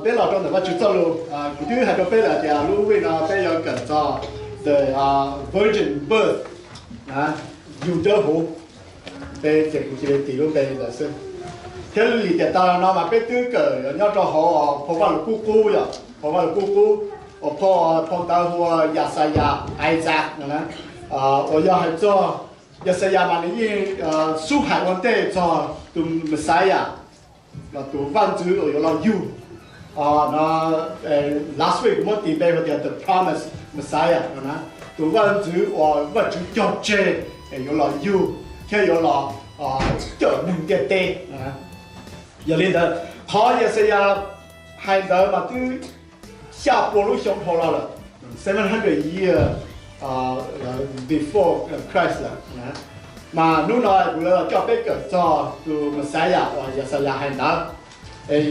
Peb los rau ntawm Vajtswv txoj lus, kuv twb hais rau peb lawm tias lub week no peb yuav kawm txog the virgin birth, yug dawb huv. Peb ces kuv cia li tis lub npe ntawd xwb. Thiab li tiam tas no mas peb twb kawm nyob rau hauv phau Vaj Lug Kub Qub, yog phau Vaj Lug Kub Qub, uas phau, phau ntawd hu ua Yaxayas, Isaac no na. Uas yog hais txog Yaxayas mas nws yeej xub hais ua ntej txog tus Messiah, tus vaj ntxwv uas yuav los yug. No, last week kuv muab tis npe hu tias the promised Messiah no na, tus vaj ntxwv uas Vajtswv cog tseg es yuav los yug thiab yuav los cawm neeg ntiaj teb. Yog li ntawd, qhov Yaxayas hais ntawd mas twb xya pua lub xyoo dhau los lawm, seven hundred years before Christ lawm. Mas hnub no kuv yuav los coj peb kawm txog tus Messiah uas Yaxayas hais ntawd,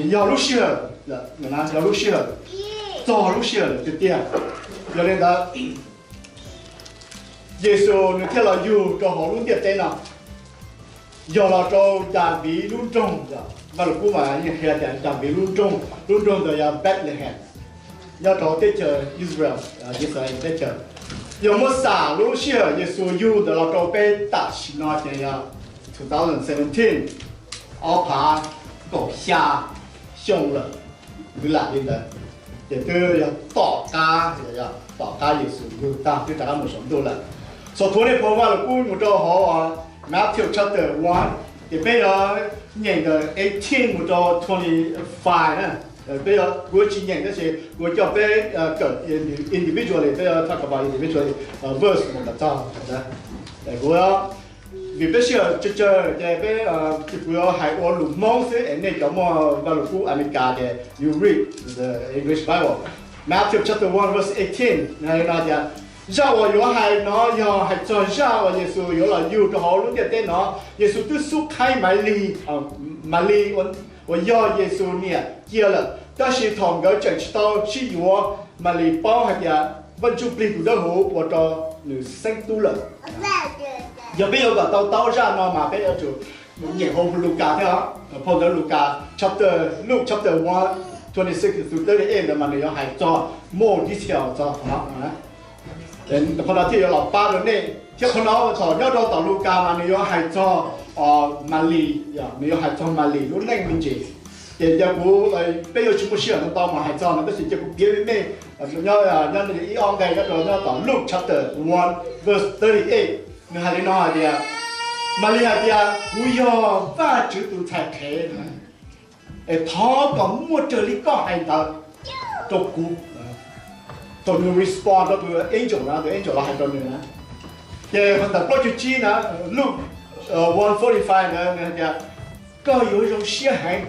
yog lub sij hawm, yog lub sij hawm, txog lub sij hawm lawm tiag tiag. Yog li ntawd, Yexus nws thiaj los yug rau hauv lub ntiaj teb no, yog los rau Daviv lub nroog. Vaj Lug Kub mas yeej qhia tias Daviv lub nroog, lub nroog ntawd yog Bethlehem, nyob rau teb chaws Israel, Yixalayees teb chaws. Yog muab xam lub sij hawm Yexus yug ntawd los rau peb tam sim no ces yog two thousand seventeen, ob phav kaum xya xyoo lawm, kwv lam li ntawd. Ces twb yog tom qab, tom qab Yexus yug tag twb rov qab mus saum ntuj lawm. Xaus thuav nej phau Vaj Lug Kub mus rau hauv Matthew chapter one, ces peb yuav nyeem ntawm eighteen mus rau twenty five na. Peb yuav, kuv yuav tsis nyeem tab sis kuv yuav coj peb kawm individually, peb yuav talk about individually, verse mus kom txog. Kuv, vim peb sij hawm tsawg tsawg ces peb, kuv yuav hais ua lus Hmoob xwb es nej cov muaj Vaj Lug Kub Amelikas ces you read the English Bible. Matthew chapter one verse eighteen no tias, zaj uas yuav hais no yog hais txog zaj uas Yexus yuav los yug rau hauv lub ntiaj teb no. Yexus twb xub qhaib Malis, Malis uas yog Yexus niam cia lawm, tab sis thaum nkawd tseem tsis tau sib yuav, Malis paub hais tias Vaj Ntsuj Plig tus dawb huv ua rau nws xeeb tub lawm. Yog peb yuav kom tau taub zaj no mas peb yuav tsum nyeem hauv Lukas thiab, phau ntawv Lukas chapter, Luke chapter one, twenty six through thirty eight ntawd mas nws yuav hais txog more detail txog qhov no. Qhov no thiaj yuav los pab rau nej thiab. Qhov no thaum nyob rau tom Lukas mas nws yuav hais txog Malis, nws yuav hais txog Malis lub neej me ntsis. Ces cia kuv, peb yuav tsis muaj sij hawm ntau ntau mas hais txog no tab sis cia kuv piav li nej nyob, nyob ib ob nqe nyob rau nyob tom Luke chapter one verse thirty eight. Nws hais li no hais tias, Malis hais tias, kuv yog Vajtswv tus ntxhais qhev, es thov kom muaj raws li koj hais ntawd rau kuv. Thaum nws respond rau tus angel na, tus angel los hais rau nws na. Ces qhov ntawm plaub caug tsib na, Luke one forty five ntawd nws hais tias, koj yuav zoo siab heev,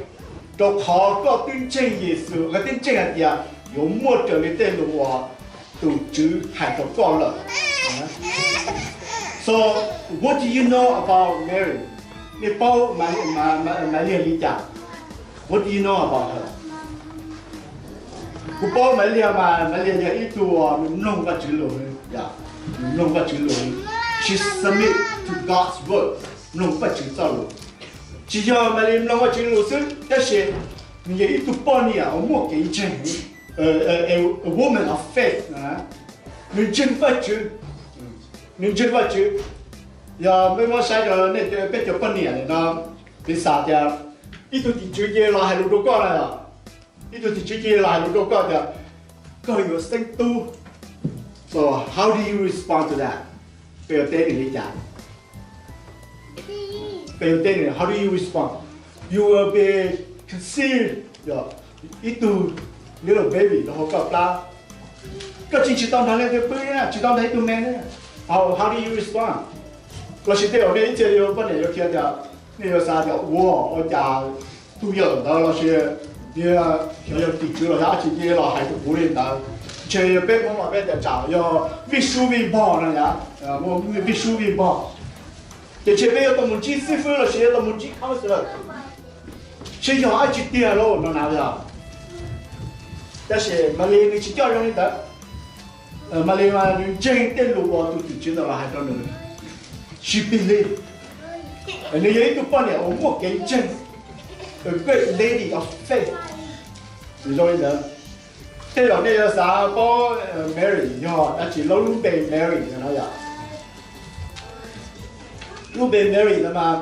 rau qhov koj twb ntseeg Yexus, koj twb ntseeg hais tias yuav muaj raws li tej lus uas tus Tswv hais rau koj lawm. So, what do you know about Mary? Nej paub Malis li cas? What do you know about her? Kuv paub Malis mas Malis yog ib tug uas nws mloog Vajtswv lus, nws mloog Vajtswv lus. She submit to God's word, mloog Vajtswv txoj lus. Tsis yog Malis mloog Vajtswv lus xwb tab sis nws yog ib tug poj niam uas muaj kev ntseeg, a woman of faith. Nws ntseeg Vajtswv, nws ntseeg Vajtswv. Yog peb muab saib rau nej peb cov poj niam no, piv xam tias ib tug tim tswv cia los hais lus rau koj na, ib tug tim tswv cia los hais lus rau koj tias koj yuav xeeb tub. So how do you respond to that? Koj yuav teb nws li cas? Koj yuav teb nws, how do you respond? You will be conceived, ib tug little baby rau hauv koj plab. Koj tsis, tsis tau nrog leej twg pw, tsis tau nrog ib tug me. How, how do you respond? Lossis tej zaum nej ib txhia yuav poj niam yuav qhia tias, nej yuav xav tias ua, ua cas tus yawm ntawd lossis xyov yog tim tswv los yog dab tsi cia los hais rau kuv li ntawd. Ntshe peb Hmoob los peb tias tsam yog vij sub vij npog no yom, muaj vij sub vij npog. Ces ntshe peb yuav tau mus ntsib xib fwb lossis yuav tau mus ntsib counselor, seb yog dab tsi tiag lauj no na yog. Tab sis Malis nws tsis coj zoo li ntawd. Malis mas nws ntseeg tej lus uas tus tim tswv ntawd los hais rau nws. She believed. Nws yog ib tug poj niam uas muaj kev ntseeg, a great lady of faith. Zoo li ntawd, tej zaum nej yuav xav paub Mary yog dab tsi, lub npe Mary no yog, lub npe Mary no mas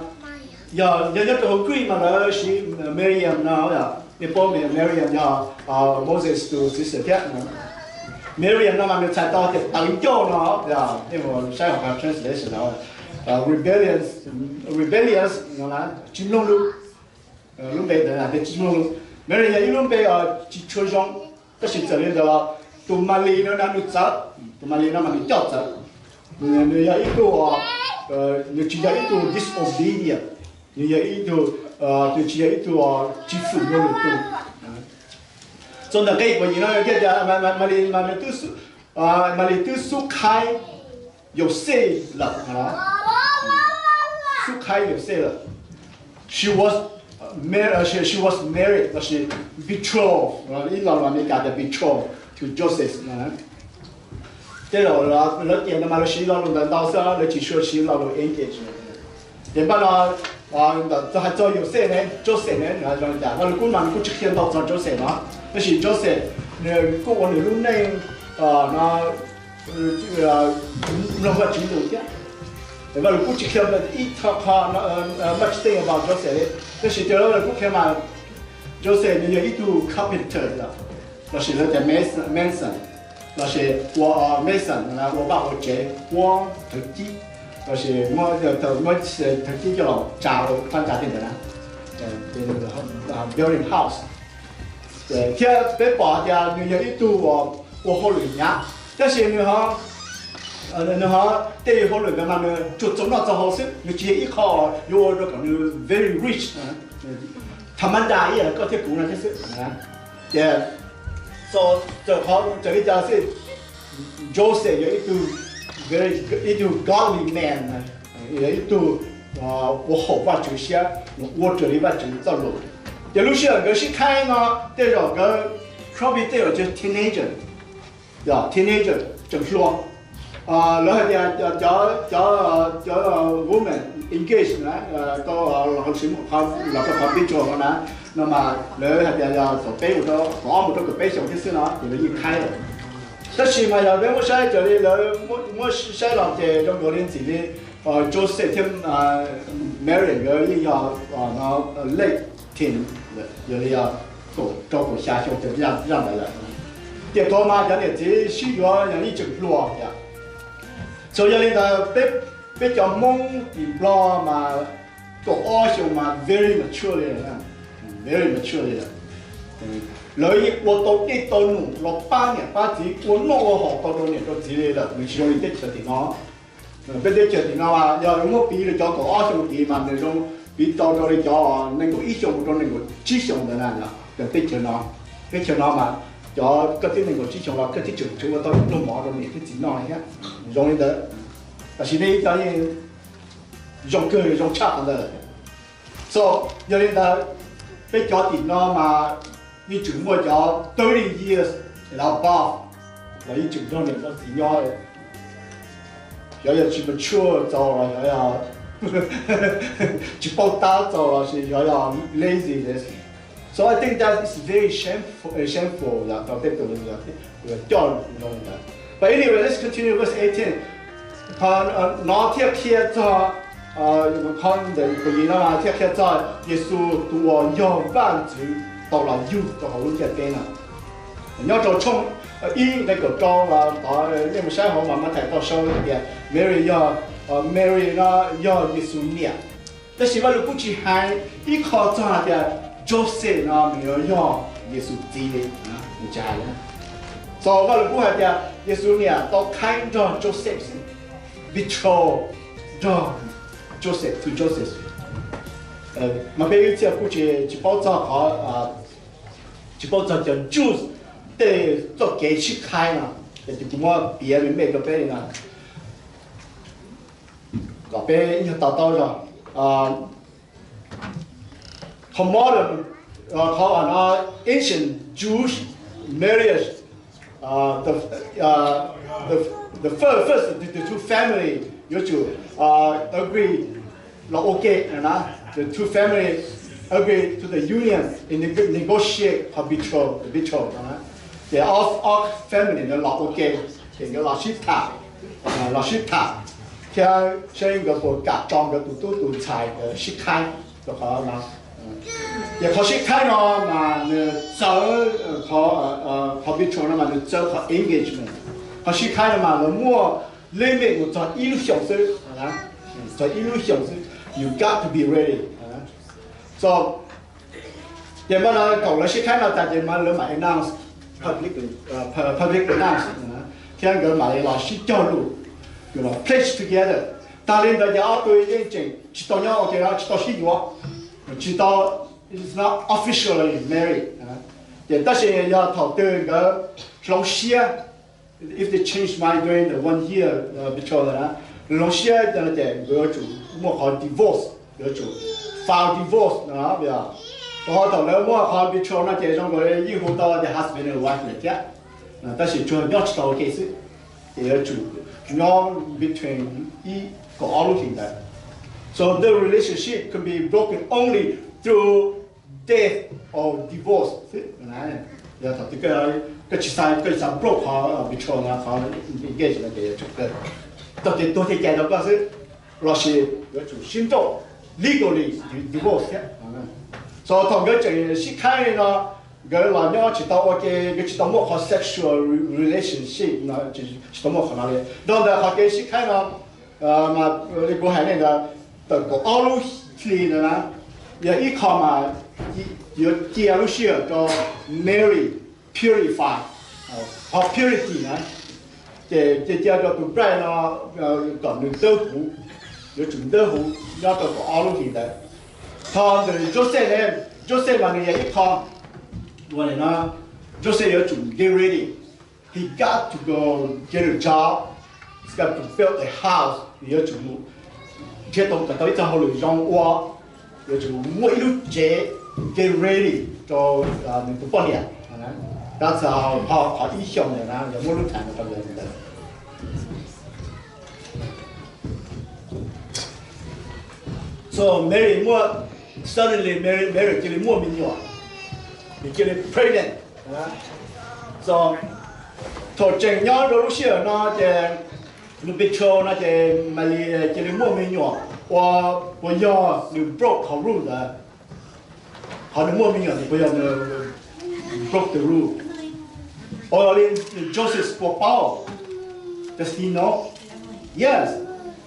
yog, yog nyob rau hauv Greek mas lawv siv Miriam no yog, nej paub Miriam yog Moses tus xib xwm thiab. Miriam no mas nws txhais tau tias tawv ncauj no, nej mus saib hauv translation no, rebellious, rebellious no, tsis mloog lus. Lub npe ntawd tias tsis mloog lus. Mary yog ib lub npe tsis tshua zoo, tab sis txawm li ntawd los tus Malis no na nws txawv, tus Malis no mas nws coj txawv. Nws yog ib tug, nws tsis yog ib tug disobedient, nws yog ib tug, nws tsis yog ib tug tsis fwm nws lwm tus. Txog ntawm nqe kaum yim no thiaj tias Malis mas nws twb, Malis twb xub qhaib Yauxej lawm, xub qhaib Yauxej lawm. She was, she was married lossis betrothed, ib lo lus Amelikas tias betrothed to Joseph. Tej zaum lawv tias no mas lawv siv lo lus ntawd ntau xwb, lawv tsis siv lo lus engage. Ces npaj no ntawm txog hais txog Yauxej ne, Joseph ne, zoo li cas Vaj Lug Kub mas nws kuj tsis qhia ntau txog Joseph no, tab sis Joseph nws kuj ua nws lub neej no mloog Vajtswv lus thiab. Vaj Lug Kub tsis qhia ib qho much thing about Joseph li, tab sis Vaj Lug Kub qhia mas Joseph nws yog ib tug carpenter lossis lawv tias mason, lossis ua mason ua vaj ua tsev, ua thawv cib, lossis muab thawv cib coj los tsa rau phab ntsa tej ntawd na, building house. Thiab peb pom tias nws yog ib tug ua hauj lwm hnyav, tab sis nws ho tej hauj lwm ntawd mas nws tsuas txaus noj txaus haus xwb, nws tsis yog ib qho yuav ua rau kom nws very rich, tham ma nra ib yam koj thiab kuv no thiab xwb. Ces txawm qhov txawm li cas xwb, Joseph yog ib tug, ib tug godly man, yog ib tug ua haum Vajtswv siab, ua raws li Vajtswv txoj lus. Ces lub sij hawm nkawd sib qhaib no, tej zaum nkawd probably tej zaum tseem teenager, teenager tseem hluas. Lawv hais tias cov, cov women engage na, los rau qhov pib tsuas no na, no mas lawv hais tias yog thaum peb, thaum ob mus rau kaum peb xyoos thiab xwb no ces lawv yeej qhaib lawm. Tab sis mas yog peb muab saib raws li lawv muab saib los ces zoo nkaus li ntxim li Joseph thiab Mary nkawd yeej yog late teen, yog li yog kaum rau kaum xya xyoo ces zaj ntawd lawm. Tiam thaum mas cov niam txiv sib yuav yog yeej tseem hluas yom. Txawm yog li ntawd peb cov Hmoob tim Nplog mas kaum ob xyoos mas very mature li, very mature li. Lawv yeej ua tau dej tau num los pab niam pab txiv, ua noj ua haus tau rau niam rau txiv li lawm, nws tsis zoo li teb chaws tim no. Peb teb chaws tim no mas yog muab piv rau cov kaum ob xyoo tid mas nws zoo piv tau rau li cov nees nkaum ib xyoos mus rau nees nkaum tsib xyoos ntawd na. Cov teb chaws no, teb chaws no mas cov koj twb nees nkaum tsib xyoos los koj twb tseem tseem ua tau ib pluag mov rau niam thiab txiv noj thiab, zoo li ntawd. Tam sim no cov yeej zoo kawg, zoo tshaj qhov ntawd lawm. So yog li ntawd, peb cov tim no mas yeej tseem muaj cov thirty years and above los yeej tseem nrog niam nrog txiv nyob. Xyov yog tsis mature txaus los xyov yog tsis paub tab txaus los sis xyov yog lazy. So I think that is very shameful, shameful yog rau tej tus coj zoo li ntawd. But anyway, let's continue verse eighteen. Qhov no thiaj qhia txog, qhov ntawm kaum yim no thiaj qhia txog Yexus tus uas yog Vajtswv tau los yug rau hauv lub ntiaj teb no. Nyob rau tshooj ib nqe kaum rau los tod nej mus saib hauv mas Mathais tau sau hais tias Mary yog, Mary no yog Yexus niam. Tab sis Vaj Lug Kub tsis hais ib qho txog hais tias Joseph no nws yuav yog Yexus txiv li, nws tsis hais li. Txog Vaj Lug Kub hais tias Yexus niam tau qhaib nrog Joseph xwb, betrothed nrog Joseph, to Joseph. Mas peb ib txhia kuj tsis, tsis paub txog qhov, tsis paub txog cov Jews tej txoj kev sib qhaib no, ces kuv muab piav me me rau peb li no kom peb yog to taub zog. Qhov modern, qhov ancient Jewish marriage, the, the, the first, first the, the two family yuav tsum agree los ua ke na, the two family agree to the union in the negotiate qhov betrothed, the betrothed no na. Ces ob, ob family no los ua ke, ces nkawd los sib tham, los sib tham thiab seb nkawd puas kam tso nkawd tus tub tus ntxhais nkawd sib khaib rau qhov no. Ces qhov sib khaib no mas nws txawv, qhov, qhov betrothed no mas nws txawv qhov engagement. Qhov sib khaib no mas lawv muaj limit mus txog ib lub xyoos xwb, txog ib lub xyoos xwb. You got to be ready. So ces mas no thaum lawv sib khaib no tas ces mas lawv mam announce, public, public announce thiab nkawd mam li los sib cog lus, los pledge together. Tas li ntawd ces ob tug yeej tseem tsis tau nyob ua ke, tsis tau sib yuav, tsis tau, it's not officially married. Ces tab sis yog thaum twg nkawd hloov siab, if they change mind during the one year betrothed na, hloov siab ces nkawd yuav tsum muaj qhov divorce, yuav tsum file divorce no. Rau qhov thaum lawv muaj qhov betrothed no ces zoo nkaus li yeej hu tau tias husband and wife lawm thiab, tab sis tsuas nyob tsis tau ua ke xwb. Ces yuav tsum nyob between ib, kaum ob lub hlis ntawd. So the relationship can be broken only through death or divorce xwb. Yog thaum twg koj tsis xav, koj tsis xav broke qhov betrothed no, qhov engage no ces yuav tsum kawg tau kev tuag thiaj cais tau koj xwb, lossis yuav tsum sib nrauj legally, divorce thiab. So thaum nkawd tseem sib khaib li no, nkawd los nyob tsis tau ua ke, nkawd tsis tau muaj qhov sexual relationship no, tsis tau muaj qhov no li. Nrog ntawd qhov kev sib khaib no mas li kuv hais nej ntawd, tawm kaum ob lub hlis ntawd na, yog ib qho mas yuav cia lub sij hawm rau Mary purify, qhov purity na, ces cia cia rau tus bride no kom nws dawb huv, yuav tsum dawb huv nyob rau kaum ob lub hlis ntawd. Thaum ntawd Joseph ne, Joseph mas nws yog ib qho, ua li no, Joseph yuav tsum get ready. He got to go get a job. He's got to build a house. Nws yuav tsum mus nrhiav tau kom tau ib txoj hauj lwm zoo ua, yuav tsum muaj ib lub tsev, get ready rau nws tus poj niam. Tab sis ho qhov ib xyoos ntawd na yog muab lub thaim no rau nkawd ntawd. So Mary muaj, suddenly Mary, Mary cia li muaj me nyuam, nws cia li pregnant. So thaum tseem nyob rau lub sij hawm no ces nws betrothed no ces Mary cia li muaj me nyuam, ua puas yog nws broke qhov rule ntawd? Qhov nws muaj me nyuam ntawd puas yog nws broke the rule? Ua li Joseph puas paub? Does he know? Yes.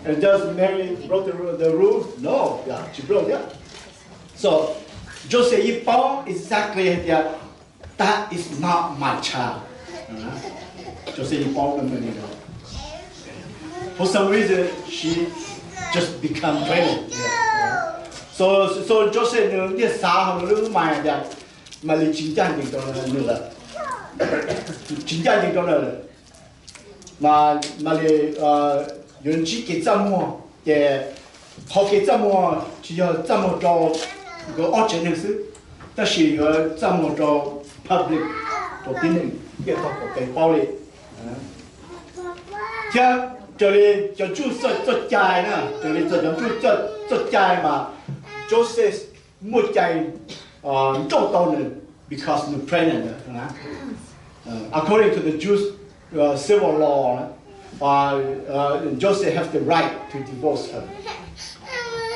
And does Mary broke the rule? The rule? No, yeah, she broke it. So Joseph yeej paub exactly hais tias that is not my child. Joseph yeej paub meej li ntawd. For some reason she just become pregnant. So, so Joseph nws thiaj xav hauv nws lub mind tias Mary tsis ncaj ncees rau nws lawm, tsis ncaj ncees rau nws lawm. Mas Mary yuav ntsib kev txaj muag, ces qhov kev txaj muag tsis yog txaj muag rau nkawd ob tsev neeg xwb, tab sis yuav txaj muag rau public, rau tib neeg thiaj tau kom kev paub li. Thiab raws li cov Jew txoj cai na, raws li cov Jew txoj cai mas Joseph muaj cai nrauj tau nws because nws pregnant. According to the Jews civil law, Joseph has the right to divorce her.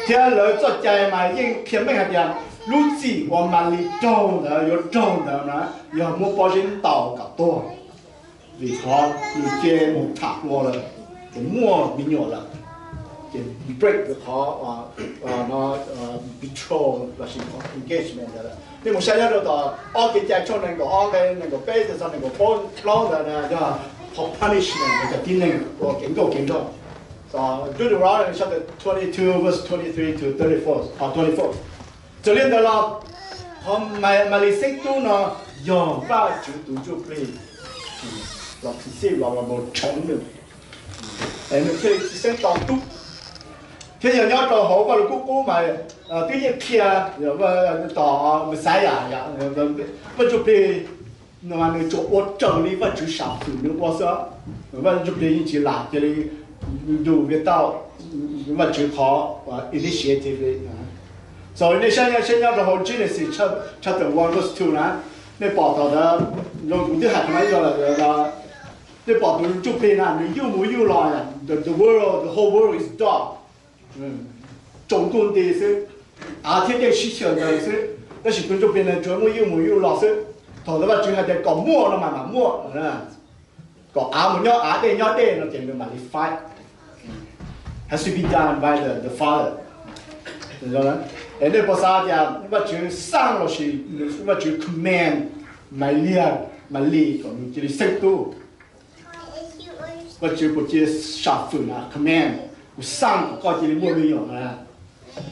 Thiab lawv txoj cai mas yeej qhia meej hais tias lub txim uas Mary raug ntawd, yuav raug ntawd na, yog muab pob zeb ntaus kom tuag, vim qhov nws cia mus tham hluas lawm, ces muaj me nyuam lawm, ces break qhov betrothed lossis qhov engagement ntawd lawm. Nej mus saib nyob rau tom Ob Kev Cai tshooj nees nkaum ob nqe nees nkaum peb txog nees nkaum plaub ntawd na yog qhov punishment rau cov tib neeg ua kev nkauj kev nraug. Deuteronomy chapter twenty-two, verse twenty-three to thirty-four, twenty-four. Txawm li ntawd los qhov Mary xeeb tub no yog Vajtswv tus ntsuj plig los phim xij los los mus tshawv nws, nws thiaj li tsis xeeb tau tub. Thiab yog nyob rau hauv Vaj Lug Kub Qub mas twb yeej qhia tom Messiah, Vaj Ntsuj Plig mas nws tsuas ua raws li Vajtswv sam phim nws ua xwb. Vaj Ntsuj Plig yeej tsis lam cia li do without Vajtswv qhov initiative li. So nej saib, saib nyob rau hauv Genesis chapter one verse two na, nej pom tau ntawd, kuv twb hais qhov no ib zaug lawm, nej pom tus ntsuj plig na nws yuj mus yuj los, the world, the whole world is dark, tsaus ntuj nti xwb, av thiab dej sib xyaw ntawd xwb, tab sis tus ntsuj plig ntawd tsuas muaj yuj mus yuj los xwb. Thaum ntawd Vajtswv hais tias kom muaj no mas mam muaj, kom av mus nyob av, dej nyob dej no ces nws mam li fight, has to be done by the, the Father. Es nej puas xav tias Vajtswv xaj lossis Vajtswv command Malis, Malis kom nws cia li xeeb tub? Vajtswv puas cia sam fwm na, command, kuv xaj kom koj cia li muaj me nyuam na?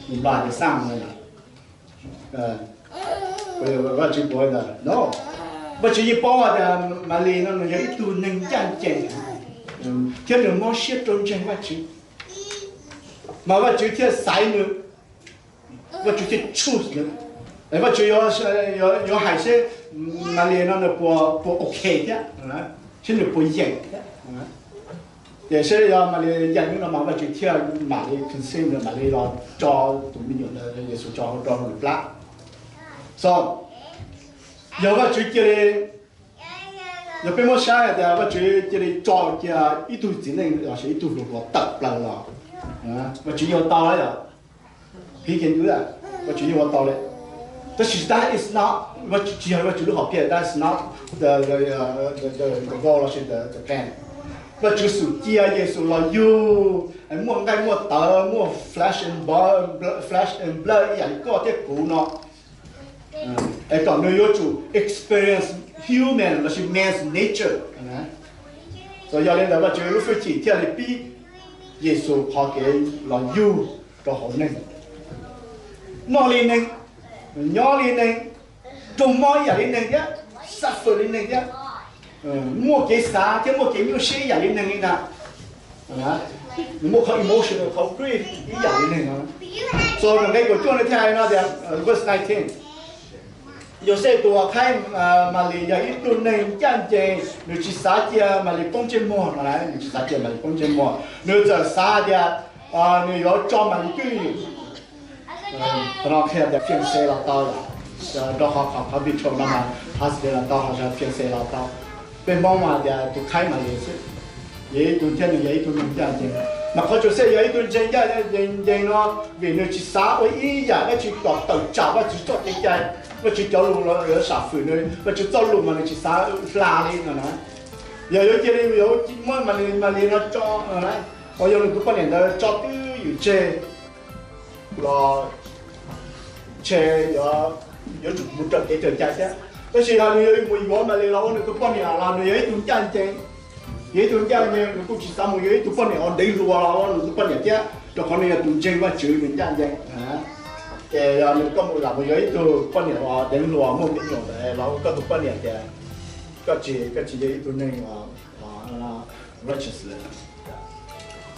Nws npaj tias xaj no na. Vajtswv puas ntawd no? Vajtswv yeej paub tias Malis no nws yog ib tug neeg ncaj ncees thiab nws mob siab rau ntseeg Vajtswv, mas Vajtswv thiaj xaiv nws, Vajtswv thiaj choose nws. Vajtswv yuav hais seb Malis no nws puas, puas ok thiab, seb nws puas yeem thiab. Ces seb yog Malis yeem no mas Vajtswv thiaj mam li conceive, mam li los tso tus me nyuam ntawd, Yexus tso rau hauv nws plab. So yog Vajtswv cia li, yog peb muab saib hais tias Vajtswv cia li tso cia ib tug txiv neej los sis ib tug hluas hluas tawm plaws los, Vajtswv yuav tau yom? He can do that, Vajtswv yeej ua tau li. Tab sis that is not, tsis yog Vajtswv lub hom phiaj, that is not the, the, the, the goal lossis the, the plan. Vajtswv xum cia Yexus los yug, muaj nqaij muaj tawv, muaj flesh and blood, flesh and blood ib yam li koj thiab kuv no, es kom nws yuav tsum experience human lossis man's nature. Yog li ntawd Vajtswv lub hwj chim thiaj li pib Yexus qhov kev los yug rau hauv neeg, noj li neeg, nyob li neeg, raug mob ib yam li neeg thiab, suffer li neeg thiab, muaj kev xav thiab muaj kev nyuaj siab ib yam li neeg li ntag, nws muaj qhov emotional, qhov grief ib yam li neeg. So nqe kaum cuaj nws thiaj hais no tias, verse nineteen, Yauxej tus uas qhaib Malis yog ib tug neeg ncaj ncees, nws tsis xav cia Malis poob ntsej muag no, nws tsis xav cia Malis poob ntsej muag, nws txawm xav tias nws yuav tso Malis twj ywm. Qhov no qhia tias fiancé los tau lawm, rau qhov qhov betrothed no mas husband los tau, hos fiancé los tau. Peb Hmoob mas tias tus qhaib Malis xwb, yog ib tug thiab nws yog ib tug neeg ncaj ncees. Mas qhov Yauxej yog ib tug neeg ncaj ncees no vim nws tsis xav ua ib yam dab tsi kom tawm tsam Vajtswv txoj kev cai, Vajtswv cov lus los yuav sam fwm nws, Vajtswv txoj lus mas nws tsis xav hla li no na. Yog yuav cia li yuav muab Malis no tso, uas yog nws tus poj niam ntawd tso twj ywm tseg los ntshe yuav tsum mus raws kev raws cai thiab. Tab sis yog nws yuav mus yuav Malis los ua nws tus poj niam los nws yog ib tug ncaj ncees, yog ib tug ncaj ncees, nws kuj tsis xav mus yuav ib tug poj niam uas deev hluas los ua nws tus poj niam thiab, rau qhov nws yog tus ntseeg Vajtswv, nws ncaj ncees. Ces yog nws, koj mus lam mus yuav ib tug poj niam uas deev hluas muaj me nyuam ntawd los ua koj tus poj niam tias koj tsis, koj tsis yog ib tug neeg uas righteous.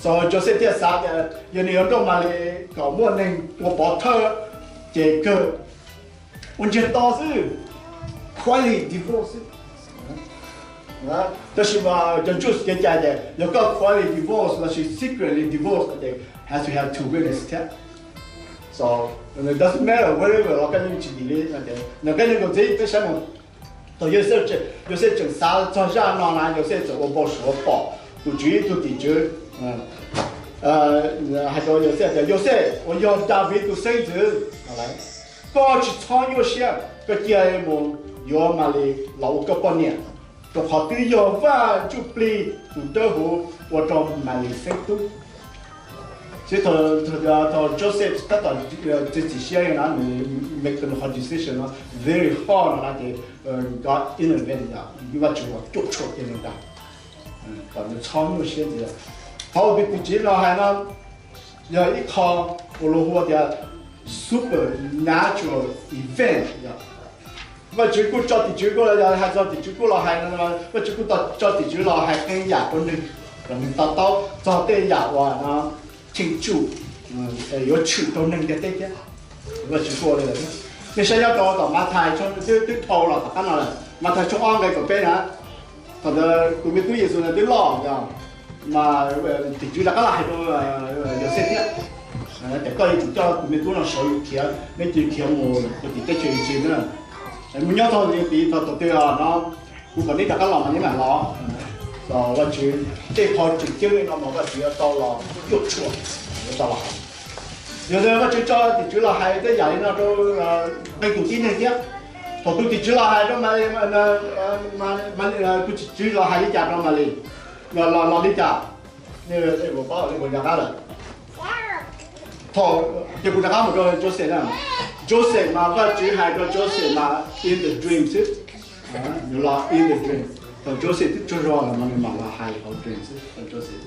So Joseph thiaj xav tias yog nws yuav nrauj Malis kom muaj neeg ua pov thawj ces kawg, ua ntsiag to xwb, quietly divorce xwb. Tab sis mas cov Jews kev cai tias yog koj quietly divorce lossis secretly divorce ces has to have two witness thiab. So it doesn't matter whatever los koj yeej tsis dim li. Nws koj yeej kaum ntxiv peb saib mus, thaum Yauxej tseem xav txog zaj no na, Yauxej txawm ua npau suav pom tus Tswv ib tug tim tswv hais rau Yauxej tias, Yauxej uas yog Daviv tus xeeb ntxwv, koj tsis txhob nyuaj siab, koj cia mus yuav Malis los ua koj poj niam, rau qhov twb yog Vaj Ntsuj Plig tus dawb huv ua rau Malis xeeb tub. Thaum Joseph tab tom txiav txim siab no, nws make qhov decision no very hard no ces God intervene, Vajtswv uas cuam tshuam kiag nws ntag, kom nws txhob nyuaj siab ntxiv. Qhov uas tus tim tswv no hais no yog ib qho uas luag hu tias supernatural event. Vajtswv kuj tso tim tswv kuj los hais, txog tim tswv kuj los hais, Vajtswv kuj tso tim tswv los hais qee yam rau nws, kom nws to taub txog tej yam uas cheem tsum yuav tshwm rau neeg ntiaj teb thiab. Vajtswv kuj ua li lawm. Nej saib nyob rau tom Mathais, twb dhau los tom qab no lawm, Mathais tshooj ob nqe kaum peb na, thaum ntawd tus me tub Yexus ntawd twb loj yog, mas tim tswv rov qab los hais rau Yauxej thiab. Ces koj yuav tsum coj tus me tub no sawv khiav, neb cia li khiav mus rau tim teb chaws Iziv na. Mus nyob txog tid txog thaum twg no, kuv kom neb rov qab los mas neb mam los. Vajtswv tej qhov tseem ceeb li no mas Vajtswv yuav tau los cuam tshuam, yuav tau los hais. Yog li Vajtswv tso tim tswv los hais tej yam li no rau qee tus tib neeg thiab. Thaum tus tim tswv los hais rau Malis, tus tim tswv los hais li cas rau Malis, los li cas? Paub li puas nco qab lawm? Thaum, ces kuv rov qab mus rau Joseph na. Joseph mas Vajtswv hais rau Joseph mas in the dream xwb. Nws los in the dream. Thaum Joseph twb tsaug zog los mas nws mam los hais hauv dream xwb rau Joseph.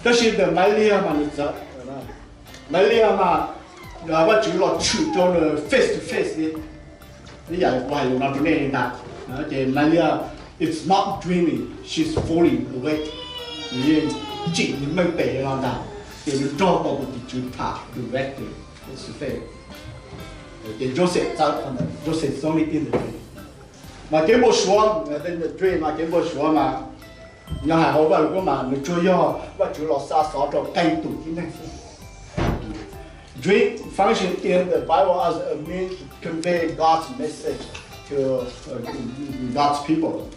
Tab sis ntawm Malis mas nws txawv. Malis mas Vajtswv los tshwm rau nws face to face li. Ib yam li kuv hais lus no rau nej li ntag. Ces Malis, it's not dreaming, she's fully awake. Nws yeej tsim nws meej pem li no ntag. Ces nws nrog tau tus tim tswv tham directly, face to face. Ces Joseph txawv, Joseph txawv li tiag ntawd. Mas kev npau suav, dream mas kev npau suav mas nyob hais hauv Vajluskub mas nws tsuas yog Vajtswv los xa xov rau qee tus tib neeg xwb. Dream function in the Bible as a means to convey God's message to, uh, God's people.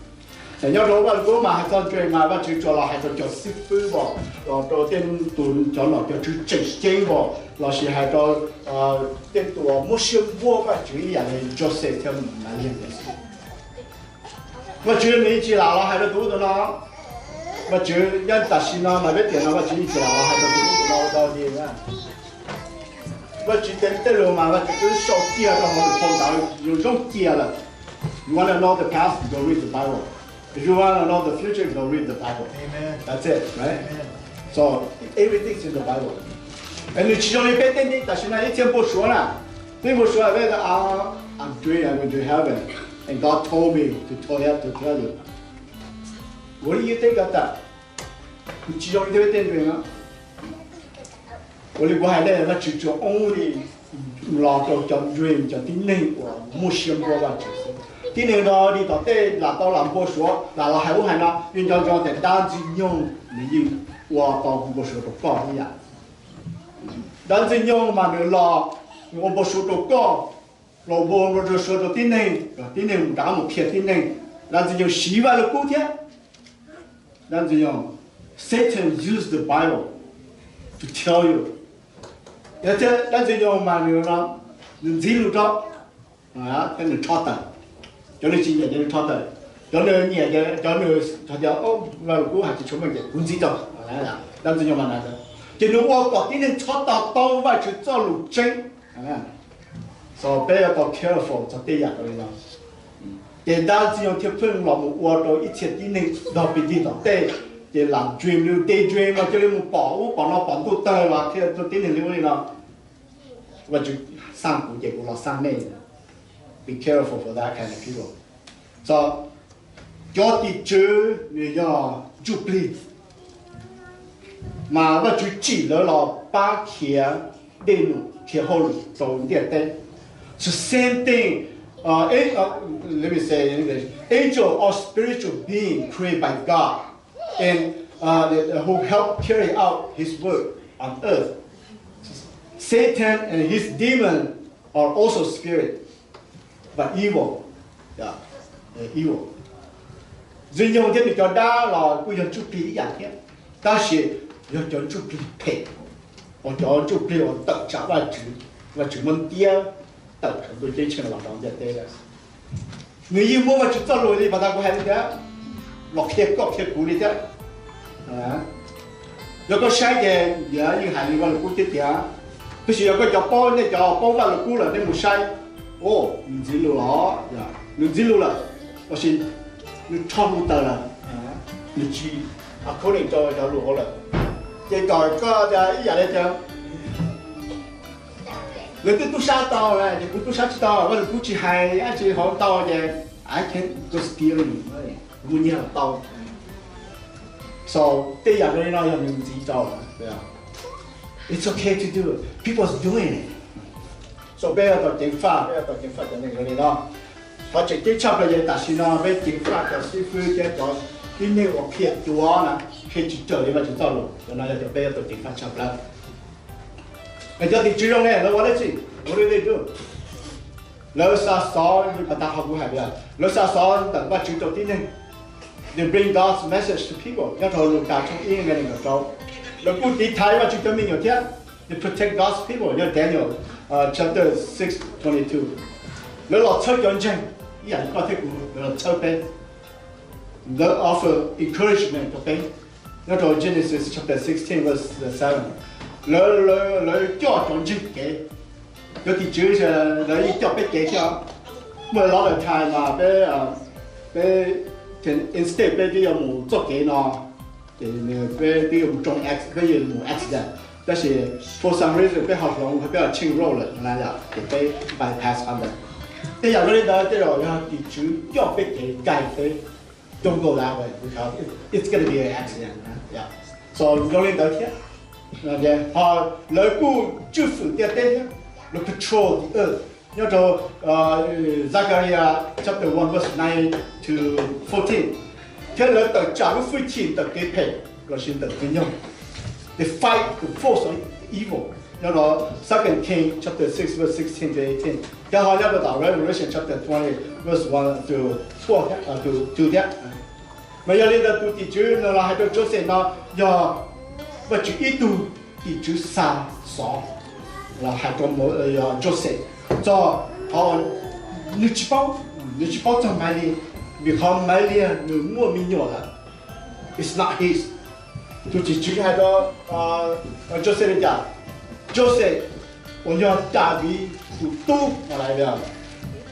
Nyob rau Vajluskub mas hais txog dream mas Vajtswv tsuas los hais rau cov xib fwb vos, los rau tej tus cov nom cov tswv tseem ceeb vos, lossis hais rau tej tus muaj siab npuab Vajtswv ib yam li Joseph thiab Malis ntawd xwb. Vajtswv nws yeej tsis lam los hais rau tus ub tus no. Vajtswv nyob tam sim no mas peb tiam no Vajtswv yeej tsis lam los hais rau tus ub tus no ua dog dig na. Vajtswv tej lus mas Vajtswv twb sau cia rau hauv lus phau ntawv zoo zoo cia lawm. You wanna know the past, go read the Bible. If you wanna know the future, go read the Bible. That's it, right? So everything's in the Bible. Nws tsis zoo li peb tej tam sim no ib txhia npau suav na. Peb npau suav peb tias, I'm dream, I'm going to heaven, and God told me to tell you, to tell you. What do you think of that? Nws tsis zoo li peb tej dream no. Ua li kuv hais ntawd, Vajtswv tsuas only los rau cov dream, cov tib neeg uas muaj siab npuab Vajtswv xwb. Tib neeg dog dig tom tej lam tau lam npau suav, lam los hais ub hais no, yeej nco ntsoov tias dab Ntxwg Nyoog nws yeej ua tau npau suav rau koj ib yam. Dab Ntxwg Nyoog mas nws los, nws ua npau suav rau koj, los ua npau suav rau tib neeg, kom tib neeg rov qab mus qhia tib neeg. Dab Ntxwg Nyoog siv Vajluskub thiab. Dab Ntxwg Nyoog, Satan use the Bible to tell you. Yog thiab dab Ntxwg Nyoog mas nws, nws ntxiv lus rau, thiab nws rho tawm. Cov nws tsis nyiam ces nws rho tawm, cov nws nyiam ces, cov nws hais tias Vajluskub hais tsis tshua meej ces kuv ntxiv rau. Dab Ntxwg Nyoog mas na, ces nws ua kom tib neeg txhob to taub Vajtswv txoj lus tseeb. So peb yuav tau careful txog tej yam li no. Ces dab Ntxwg Nyoog thiaj pheej los mus ua rau ib txhia tib neeg dog dig tom tej, ces lam dream li daydream los cia li mus pom ub pom no pom ntuj tawg los qhia rau tib neeg li ub li no. Vajtswv xaj kuv ces kuv los xaj nej. Be careful for that kind of people. So cov tim tswv nws yog ntsuj plig, mas Vajtswv tsim lawv los pab khiav dej num, khiav hauj lwm rau ntiaj teb. It's the same thing. Uh, a- uh, let me say in English, angel or spiritual being created by God, and uh, that- who help carry out His work on earth. Satan and his demon are also spirit, but evil. Yeah, evil. Ntxwg Nyoog thiab nws cov dab los kuj yog ntsuj plig ib yam thiab, tab sis yog cov ntsuj plig phem, uas cov ntsuj plig uas tawm tsam Vajtswv, Vajtswv muab ntiab tawm saum ntuj ceeb tsheej los rau ntiaj teb lawm. Nws yeej muab Vajtswv txoj lus li pas tas kuv hais li tias, los qhia koj qhia kuv li thiab. Yog koj saib ces yeej hais li Vajluskub thiab tiag, tab sis yog koj cov paub, nej cov paub Vajluskub lawm nej mus saib, o, nws ntxiv lus los, nws ntxiv lus lawm, los sis nws rho lus tawm lawm, nws tsis according rau cov lus hauv lawm. Ces kom koj tias ib yam li tias lawv twb tub sab tau, ces kuv tub sab tsis tau, Vajluskub tsis hais dab tsi hauv tau ces I can go steal you, kuv mus nyiag los tau. So tej yam zoo li no yog nws ntxiv rau. It's okay to do it. People's doing it. So peb yuav tau ceev faj, peb yuav tau ceev faj cov neeg zoo li no. Qhov tseem ceeb tshaj plaws ces tam sim no peb ceev faj cov xib fwb thiab cov tib neeg uas qhia cuav na, qhia tsis raws li Vajtswv txoj lus, cov no yog cov peb yuav tau ceev faj tshaj plaws. Cov tim tswv zoo ne, lawv ua dab tsi? What do they do? Lawv xa xov, li pas tas qhov kuv hais tias lawv xa xov ntawm Vajtswv rau tib neeg. They bring God's message to people. Nyob rau Lukas tshooj ib nqe nees nkaum rau. Lawv kuj tiv thaiv Vajtswv cov me nyuam thiab. They protect God's people. Yog Daniel chapter six twenty two. Lawv los txhawb cov ntseeg, ib yam li koj thiab kuv, lawv los txhawb peb. Lawv offer encouragement rau peb. Nyob rau Genesis chapter sixteen verse seven, lawv, lawv coj cov ntseeg kev. Cov tim tswv lawv yeej coj peb kev thiab. Muaj lot of time mas peb, peb, instead peb twb yuav mus txoj kev no, ces peb twb yuav mus rooj, peb yuav mus accident, tab sis for some reason peb ho hloov, peb ho change road lawm na, ces peb bypass qhov ntawd. Tej yam zoo li ntawd tej zaum yog tim tswv coj peb kev, guide peb, don't go that way because it's gonna be an accident. So zoo li ntawd thiab. Ho lawv kuj tswj fwm ntiaj teb thiab, lawv control the earth. Nyob rau Zechariah chapter one verse nine to fourteen, thiab lawv tawm tsam lub hwj chim ntawm kev phem lossis ntawm kev nyoog. They fight the force of evil. Nyob rau Second King chapter six verse sixteen to eighteen, thiab ho nyob rau tom Revelation chapter twenty verse one to twelve, to two thiab. Mas yog li ntawd tus tim tswv no los hais rau Joseph no yog Vajtswv ib tug tim tswv xa xov los hais rau Joseph txog qhov nws tsis paub, nws tsis paub txog Maiv Liag, vim qhov Maiv Liag nws muaj me nyuam lawm. It's not his. Tus tim tswv hais rau Joseph li cas? Joseph uas yog Daviv tus tub no lawm.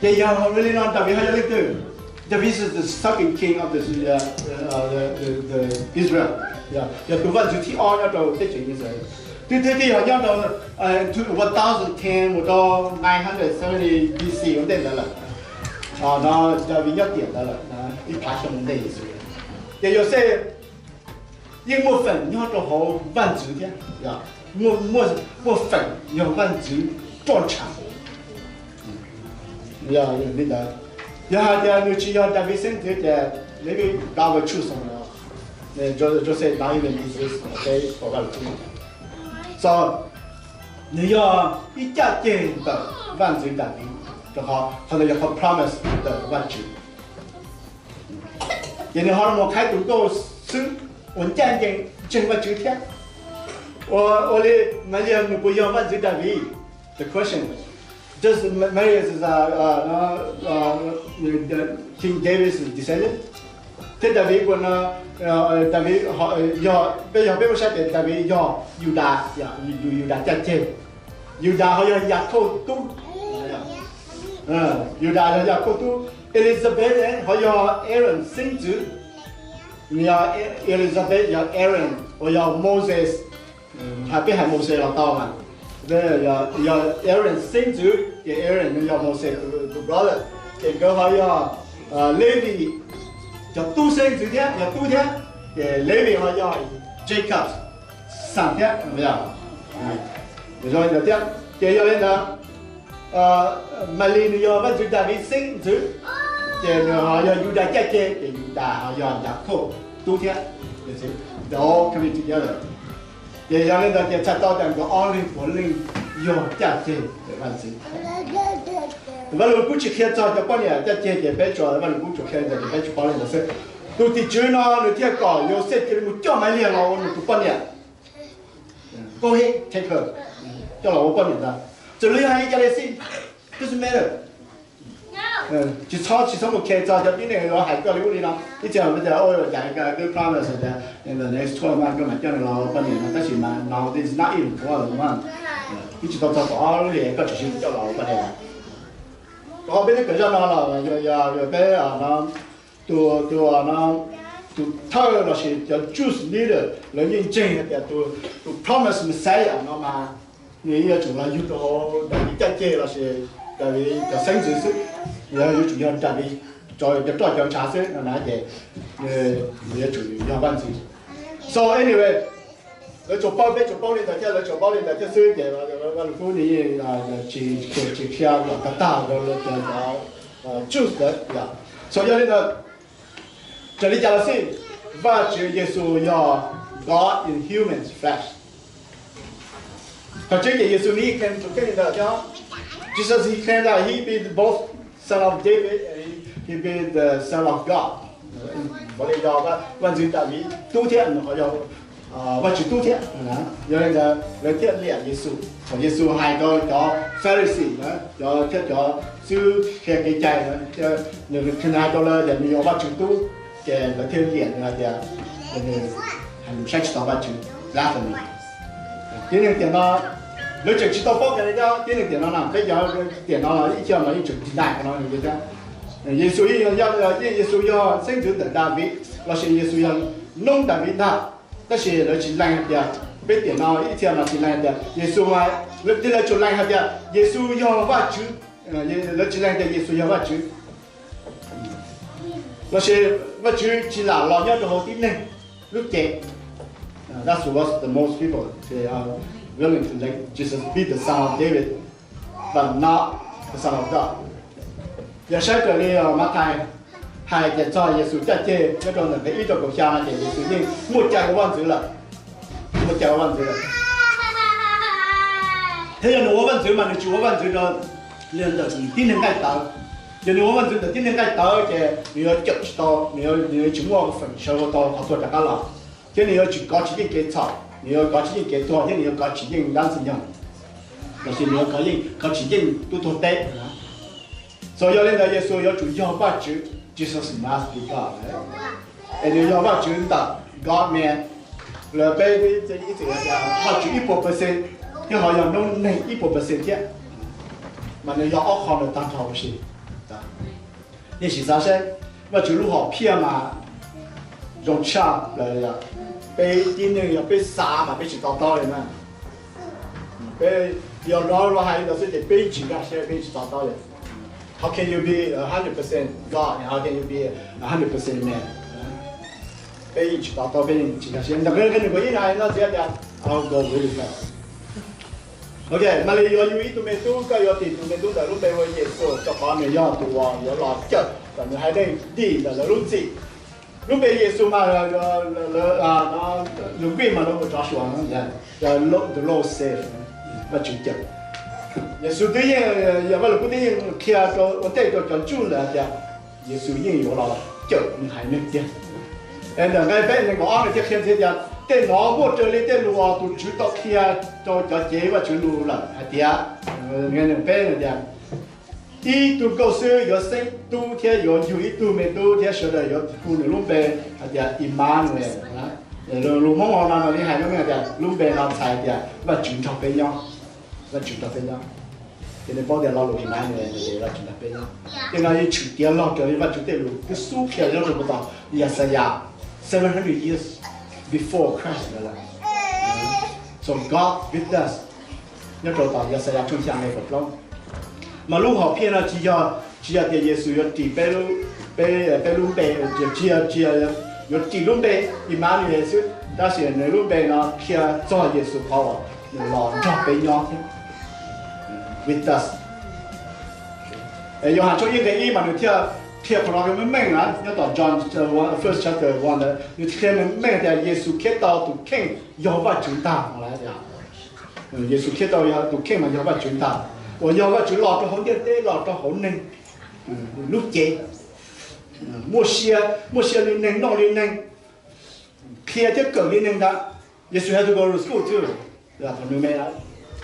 Ces yog li no Daviv ho yog leej twg? Daviv is the second king of the, the Israel. Yog tus vaj ntxwv thib ob nyob rau teb chaws Israel. Twb twb twb yog nyob rau one thousand ten mus rau nine hundred seventy B C ua ntej ntawd lawm. No Daviv nyob tiam ntawd lawm, ib phav xyoo ua ntej xwb. Ces Yauxej yeej muaj feem nyob rau hauv vaj ntxwv thiab, muaj feem yog vaj ntxwv roj ntsha. Yog li ntawd, yog hais tias nws tsis yog Daviv xeeb ntxwv ces maybe God will choose someone else. Joseph not even exist, okay, for Vaj Lug Kub. So nws yog ib caj ceg ntawm vaj ntxwv Daviv, rau qhov qhov ntawd yog qhov promise ntawm Vajtswv. Ces nws ho mus qhaib tus nkauj xwb uas ncaj ncees ntseeg Vajtswv thiab. Ua li Maiv Liag nws puas yog vaj ntxwv Daviv? The question, does Mary is King David's descendant? Thiab Daviv puas, Daviv yog, peb yog peb muab saib tias Daviv yog Yudas, yog Yudas caj ceg. Yudas ho yog Yakhauj tub. Yudas yog Yakhauj tub. Elizabeth ho yog Aaron xeeb ntxwv. Nws yog, Elizabeth yog Aaron uas yog Moses, hais peb hais Moses los tau mas, yog Aaron xeeb ntxwv ces Aaron nws yog Moses tus brother. Ces nkawd ho yog Levi cov tub xeeb ntxwv thiab, yog tub thiab. Ces Levi ho yog Jacob son thiab. Thiab ces yog li ntawd, Maiv Liag nws yog vaj ntxwv Daviv xeeb ntxwv, ces nws ho yog Yudas caj ceg, ces Yudas ho yog Yakhauj tub thiab. Ces yog li ntawd ces txhais tau tias nkawd ob leeg puav leej yog caj ceg ntawm vaj ntxwv. Vaj Lug Kub tsis qhia txog cov poj niam caj ceg ces peb tsuas, Vaj Lug Kub tsuas qhia li ntawd ces peb tsuas paub li ntawd xwb. Tus tim tswv no nws thiaj kom Yauxej cia li mus coj Maiv Liag los ua nws tus poj niam. Go ahead, take her. Coj los ua poj niam ntag. Txawm lawv yog hais li cas li xij, doesn't matter. Tsis txhob, tsis txhob mus care txog cov tib neeg yuav hais koj li ub li no. Ib txhia tias, ua cas good promise tias in the next twelve months koj mam coj nws los ua poj niam no, tab sis mas no this is not even twelve months. Twb tsis tau txog kaum ob lub hlis koj tseem coj los ua poj niam. Rau qhov peb twb kawm zaj no los, yog peb, tus, tus, tus thawj lossis cov Jews leader lawv yeej ntseeg hais tias tus promise Messiah no mas nws yuav tsum los yug rau Daviv caj ceg lossis Daviv cov xeeb ntxwv xwb, yuav tsum yog Daviv cov roj cov ntsha xwb no na, ces nws yuav tsum yog vaj ntxwv. So anyway, lawv tsuas paub, peb tsuas paub li ntawd thiab, lawv tsuas paub li ntawd thiab xwb, ces Vaj Lug Kub nws yeej tsis, tsis qhia kom tag tag rau cov Jews ntawd. So yog li ntawd, raws li cas los xij, Vajtswv Yexus yog God in human flesh. Qhov tseeb ces Yexus nws yeej claim tus kheej li ntawd thiab. Jesus he claimed that he be the both son of David and he be the son of God. Npaum li yog Vaj Ntxwv Daviv tub thiab, nws qhov yog Vajtswv tub thiab. Yog li ntawd lawv thiaj liam Yexus. Thaum Yexus hais rau cov Pharisee na, cov thiab cov xib hwb qhia kev cai na, nws hais rau lawv tias nws yog Vajtswv tub, ces lawv thiaj liam nws hais tias nws hais lus saib tsis taus Vajtswv, blasphemy. Tib neeg tiam no lawv tseem tsis tau paub kiag li thiab, tib neeg tiam no na, peb cov tiam no los ib co mas yeej tseem deny qhov no li thiab. Yexus yeej yog, yeej Yexus yog xeeb ntxwv ntawm Daviv lossis Yexus yog noob Daviv ntag, tab sis lawv tsis lees hais tias, peb tiam no ib txhia mas tsis lees hais tias Yexus mas, lawv tsuas lees hais tias Yexus yog Vajtswv, lawv tsis lees tias Yexus yog Vajtswv. Lossis Vajtswv tsis lam los nyob rau hauv tib neeg lub cev. That's what the most people they are willing to let Jesus be the son of David, but not the son of God. Yog saib raws li Mathais hais tias txog Yexus caj ceg nyob rau ntawm nqe ib rau kaum xya no ces Yexus yeej muaj cai ua vaj ntxwv lawm, muaj cai ua vaj ntxwv lawm. Thiab yog nws ua vaj ntxwv mas nws tsis ua vaj ntxwv rau li ntawm tib neeg nqaij tawv. Yog nws ua vaj ntxwv ntawm tib neeg nqaij tawv ces nws yuav cawm tsis tau, nws yuav tsis muaj feem sawv ua tau qhov tuag rov qab los, thiab nws yuav tsis kov tsis yeej kev txhaum, nws yuav kov tsis yeej kev tuag, thiab nws yuav kov tsis yeej dab ntxwg nyoog, lossis nws yuav kov yeej, kov tsis yeej tub tuag teb. Txawm yog li ntawd Yexus yuav tsum yog Vajtswv, Jesus must be God. Es nws yog Vajtswv ntawm God man, lawv peb ib txwm Vajtswv ib puas percent, thiab ho yog noob neeg ib puas percent thiab, mas nws yog ob qho ntawd tag nrho huv si. Nej sim xav seb, Vajtswv lub hom phiaj mas zoo tshaj plaws li. Peb tib neeg yog peb xav mas peb tsis to taub li na. Peb yog no los hais li ntawd xwb ces peb tsis nkag siab, peb tsis to taub li. How can you be a hundred percent God and how can you be a hundred percent man? Peb yeej tsis to taub, peb yeej tsis nkag siab. Ntawm nqe nees nkaum ib no hais no tias, I'll go really fast. Ok, mam li yuav yug ib tug me tub, koj yuav tis tus me tub ntawm lub npe hu ua Yexus, rau qhov nws yog tus uas yuav los cawm kom nws haiv neeg dim ntawm lawv lub txim. Lub npe Yexus mas lus Greek mas lawv hu ua Joshua, the Lord save, Vajtswv cawm. Yexus twb yeej, yog Vaj Lug Kub twb yeej qhia rau ua ntej rau cov Jew ntawd hais tias Yexus yeej yuav los cawm nws haiv neeg tiag. Es ntawm nqe peb nees nkaum ob nws thiaj qhia ntxiv tias tej no muaj raws li tej lus uas tus Tswv tau qhia rau cov cev Vajtswv lus lawm hais tias, nqe nees nkaum peb tias, ib tug nkauj xwb yuav xeeb tub thiab yuav yug ib tug me tub thiab sawv daws yuav hu nws lub npe hais tias Imanuel. Lus Hmoob no li hais lub npe tias, lub npe no txhais tias Vajtswv nrog peb nyob. Vajtswv nrog peb nyob. Ces nej paub tias lo lus Imanuel ces Vajtswv nrog peb nyob. Tej no yeej tshwm tiav log raws li Vajtswv tej lus twb xub qhia nyob rau puag tom Yaxayas seven hundred years before Christ lawm. So God with us. Nyob rau tom Yaxayas tshooj xya nqe kaum plaub. Mas lub hom phiaj no tsis yog, tsis yog tias Yexus yuav ris peb, peb lub npe, tsis yog, tsis yog yuav ris lub npe Imanuel xwb, tab sis nws lub npe no qhia txog Yexus qhov uas nws los nrog peb nyob thiab, with us. Yauhas tshooj ib nqe ib mas nws thiaj qhia qhov no meej meej na, nyob tom John first chapter one ntawd nws qhia meej meej tias Yexus Khetos tus kheej yog Vajtswv ntag. Yexus Khetos tus kheej mas yog Vajtswv ntag, uas yog Vajtswv los rau hauv ntiaj teb, los rau hauv neeg, lub cev, muaj sia, muaj sia li neeg, noj li neeg, qhia thiab kawm li neeg ntag. Yexus has to go to school too. Thaum nws me, rau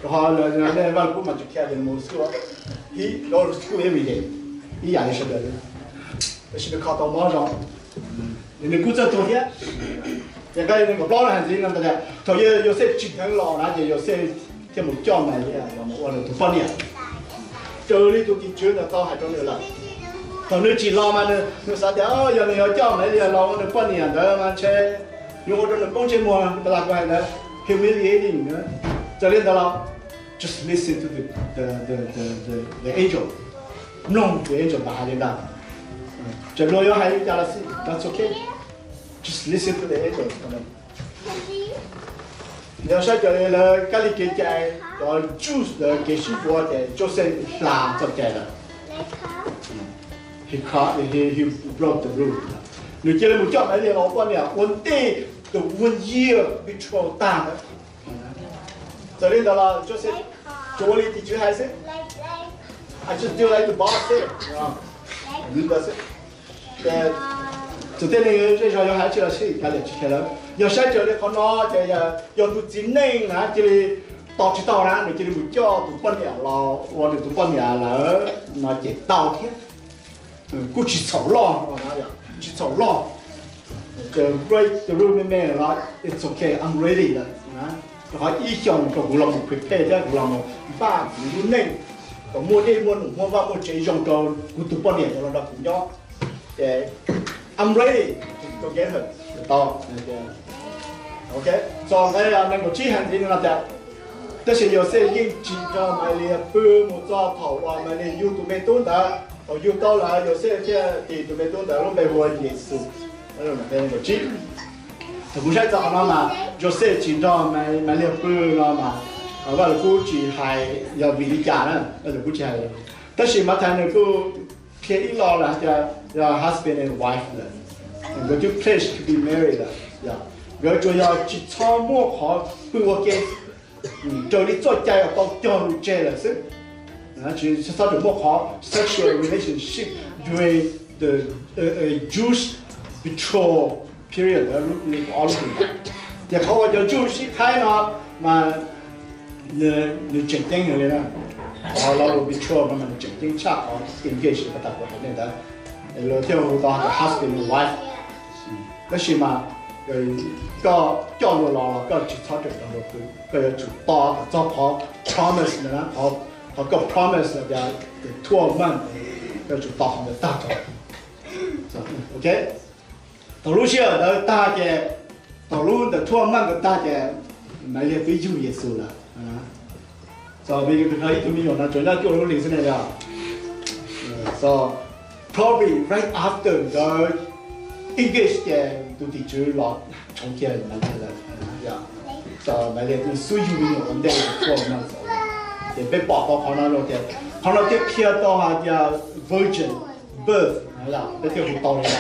qhov Vaj Lug Kub mas tsis qhia tias nws mus school, he go to school every day ib yam li sawv daws, tab sis nws kho tau mob zoo, nws kuj txawj tuag thiab. Ces nqe nees nkaum plaub no hais ntxiv no tias thaum Yauxej tsim dheev los na ces Yauxej thiaj mus coj Malis los ua nws tus poj niam, raws li tus tim tswv ntawd tau hais rau nws lawm. Thaum nws tsim los mas nws xav tias yog nws yuav coj Malis los ua nws poj niam ntawd mas ntshe yuav ua rau nws poob ntsej muag, pas tas kuv hais ntawd, humiliating. Raws li ntawd los, just listen to the, the, the, the, the angel. Mloog tus angel ntawd hais li ntawd. Txawm luag yuav hais li cas los xij, that's okay. Just listen to the angel. Yog saib raws li lawv kab lis kev cai, cov Jews lawv kev sib yuav ces Joseph hla txoj cai lawm. He, he broke the rule. Nws cia li mus coj Malis los ua poj niam ua ntej the one year betrothal tag ntawd. Txawm li ntawd los Joseph tsuas ua li tim tswv hais xwb. I just do like the boss said. Li ntawd xwb. Txawm tej neeg zej zog yuav hais tsi los sis kav liam tsis qhia lawm. Yog saib raws li qhov no ces yog tus txiv neej na cia li tos tsis tau na nws cia li mus coj tus poj niam los ua nws tus poj niam lawm no ces tau thiab. Kuj tsis txhaum loj, tsis txhaum loj. Break the rule me me los it's okay, I'm ready lawm. Rau qhov ib xyoos rau kuv los mus prepare thiab kuv los mus npaj kuv lub neej kom muaj dej muaj num muaj vaj muaj tsev zoo rau kuv tus poj niam los nrog kuv nyob. Ces I'm ready to go get her. Tau. Ok, txog nqe nees nkaum tsib hais ntxiv no tias, tab sis Yauxej yeej tsis nrog Maivliag pw mus txog thaum uas Maivliag yug tus me tub ntawd. Thaum yug tau lawm Yauxej thiaj tis tus me tub ntawd lub npe hu ua Yexus. Thaum kuv saib txog qhov no mas Yauxej tsis nrog Maivliag pw no mas Vaj Lus Kub tsis hais yog vim li cas na, Vaj Lus Kub tsis hais. Tab sis Mathais nws kuj qhia ib lo lawm hais tias yog husband and wife lawm. Nkawd twb pledge to be married lawm. Nkawd tsuas yog tsis txhob muaj qhov pw ua ke raws li txoj cai uas tau cog lus tseg lawm xwb. Tsis txhob muaj qhov sexual relationship during the Jewish betrothal period, ob lub hlis. Ces qhov uas cov Jew sib qhaib no mas nws tseem ceeb heev li na. Qhov lo lus betrothal no mas nws tseem ceeb tshaj qhov engage uas tas kuv hais nej ntawd. Lawv thiaj hu tau hais tias husband and wife. Tab sis mas koj coj luag los los koj tsis txhob raws cov luag pw, koj yuav tsum tos kom txog qhov promise na, qhov koj promise tias twelve months, koj yuav tsum tos qhov ntawd tag tso. Ok, thaum lub sij hawm ntawd tag ces, thaum lub ntawm twelve months ntawd tag ces Maivliag twb yug Yexus lawm. Txog ib tug me nyuam no tsuas nyob cuaj lub hlis xwb ne yog. So probably right after nkawd engage ces tus tim tswv los tshoov kiag Maivliag lawm. So Maivliag twb xub yug me nyuam ua ntej twelve months. Ces peb pom tau qhov no tias, qhov no thiaj qhia tau hais tias virgin birth, peb thiaj hu tau li no.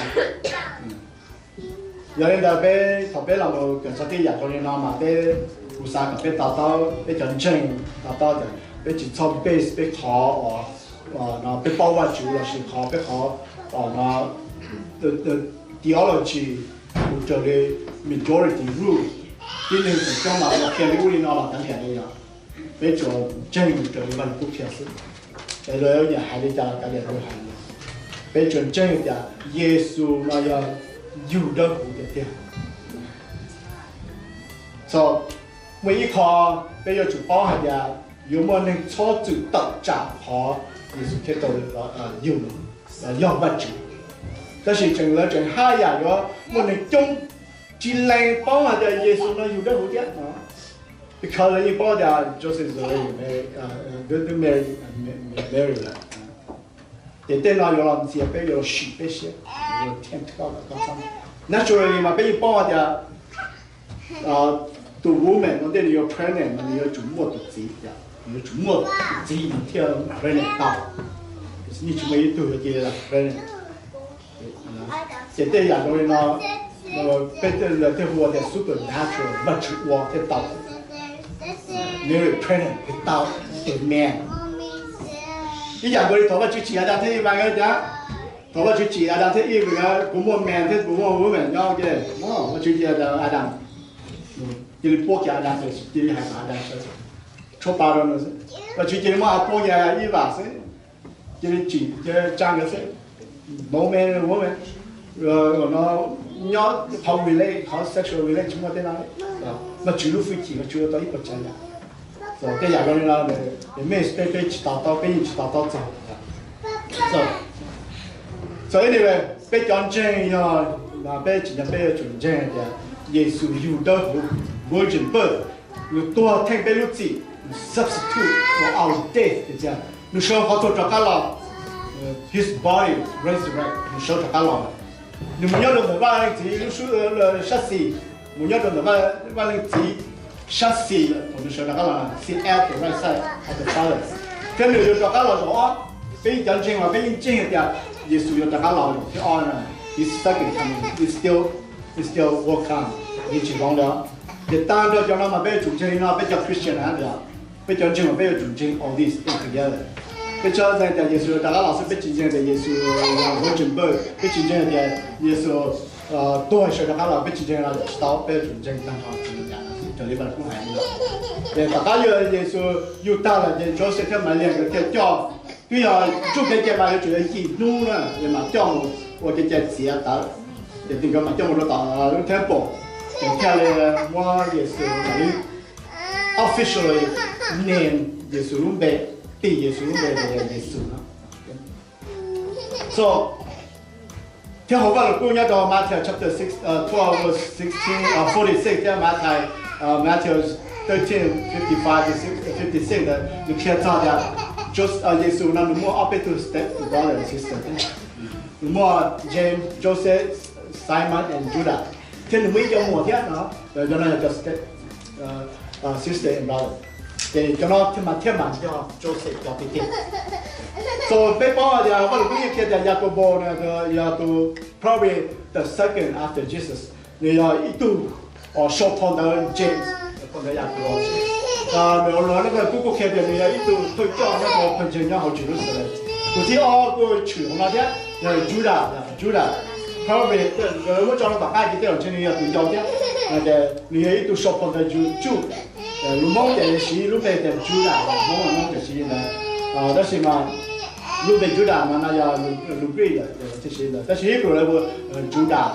Yog li ntawd peb thaum peb los mus kawm txog tej yam zoo li no mas peb, kuv xav kom peb to taub, peb cov ntseeg to taub tias peb tsis txhob base peb qhov uas peb paub Vajtswv lossis qhov peb qhov theology mus raws li majority rule. Tib neeg tseem coob mas ua qhia li ub li no los kav liam li yog. Peb tsuas ntseeg mus raws li Vaj Lus Kub qhia xwb. Es luag yuav nyiam hais li cas los kav liam luag hais li. Peb tsuas ntseeg tias Yexus no yog yug dawb huv tiag tiag. So muaj ib qho peb yuav tsum paub hais tias yuav muaj neeg txhob txwm tawm tsam qhov Yexus Khetos yug, yog Vajtswv. Tab sis tseem lawv tseem haj yam yuav muaj neeg coob tsis lees paub hais tias Yexus no yug dawb huv thiab. Because lawv yeej paub tias Joseph twb, twb marry, marry lawm. Ces tej no yuav los ntxias peb, yuav los sim peb siab, yuav los tempt koj kom koj txhob. Naturally mas peb yeej paub hais tias tus woman ua ntej nws yuav pregnant mas nws yuav tsum muaj tus txiv, nws yuav tsum muaj tus txiv nws thiaj pregnant tau. Yeej tsis muaj ib tug yuav cia li pregnant. Ces tej yam zoo li no, peb thiaj hu ua tias supernatural, Vajtswv ua thiaj tau. Mary pregnant without a man. Ib yam nkaus li thaum Vajtswv tsim Adas thiab Iv ntawd tias, thaum Vajtswv tsim Adas thiab Iv ntawd puas muaj man thiab puas muaj woman nyob ua ke? Vajtswv cia Adas, cia li puab kiag Adas, cia li hais kom Adas tshuab pa rau nws xwb. Vajtswv cia li muab puab kiag Iv xwb, cia li tsim tsa nkawd xwb. No man, woman, no nyob qhov relate, qhov sexual relate tsis muaj tej no. Vajtswv lub hwj chim Vajtswv ua tau ib puas tsav yam. Tej yam zoo li no, mej peb, peb tsis to taub, peb yeej tsis to taub txog. So anyway, peb cov ntseeg yog, peb tsis yog, peb yuav tsum ntseeg tias Yexus yug dawb huv, virgin birth, nws tuag theej peb lub txim, substitute for our death tiag tiag. Nws sawv qhov tuag rov qab los, his body resurrect, nws sawv rov qab los. Nws mus nyob rau ntawm Vaj Leej Txiv lub sab xis, mus nyob rau ntawm Vaj Leej Txiv sab xis lawm thaum nws sawv rov qab los, sit at the right side of the Father. Thiab nws yuav rov qab los zaum ob. Peb cov ntseeg mas peb yeej ntseeg tias Yexus yuav rov qab los zaum thib ob na. His second coming is still, is still will come. Yeej tsis zoo li. Ces tag nrho cov no mas peb yuav tsum ntseeg no, peb cov Christian na, peb cov ntseeg mas peb yuav tsum ntseeg all these things together. Peb tsis ntseeg tias Yexus rov qab los xwb, peb tsis ntseeg tias Yexus yog virgin birth, peb tsis ntseeg tias Yexus tuag sawv rov qab los, peb tsis ntseeg no, tsis tau, peb yuav tsum ntseeg tag nrho raws li Vaj Lug Kub hais li no. Ces tom qab yog Yexus yug tag lawm ces Joseph thiab Malia nkawd thiaj coj, twb yog ntsuj kev cai mas yuav tsum yog yim hnub na, es mam coj mus ua kev cai txiav tawv. Ces nkawd mam coj mus rau tom lub temple, ces thiaj li muab Yexus officially name Yexus lub npe, tis Yexus lub npe tias Yexus no. So thiab hauv Vaj Lug Kub nyob rau Matthew chapter six, uh, twelve verse sixteen, uh, forty six thiab Matthew, uh, Matthew thirteen fifty five to fifty six ntawd nws qhia txog tias Yexus no nws muaj ob peb tug step brother and sister thiab. Nws muaj James, Joseph, Simon and Judas, thiab nws muaj ib co muam thiab no. Cov no yog cov step sister and brother. Ces cov no thiaj mas thiaj mas yog Joseph cov kwv tij. So peb paub tias Vaj Lug Kub yeej qhia tias Jakobo no yog tus probably the second after Jesus. Nws yog ib tug sau phau ntawv James, phau ntawv Jakobo. Nws los Vaj Lug Kub kuj qhia tias nws yog ib tug thawj coj nyob hauv pawg ntseeg nyob hauv Jerusalem. Tus thib ob kuj tshwm hauv no thiab, yog Judas, Judas. Probably muab tso rau tom qab ces tej zaum ntshe nws yog tus yau thiab. Nws yog ib tug sau phau ntawv Jew, lus Hmoob ces siv lub npe tias Judas, Hmoob Hmoob ces siv li ntawd. Tab sis mas lub npe Judas mas no yog lus Greek lawm, thiaj siv li ntawd, tab sis Hebrew lawv hu Judas.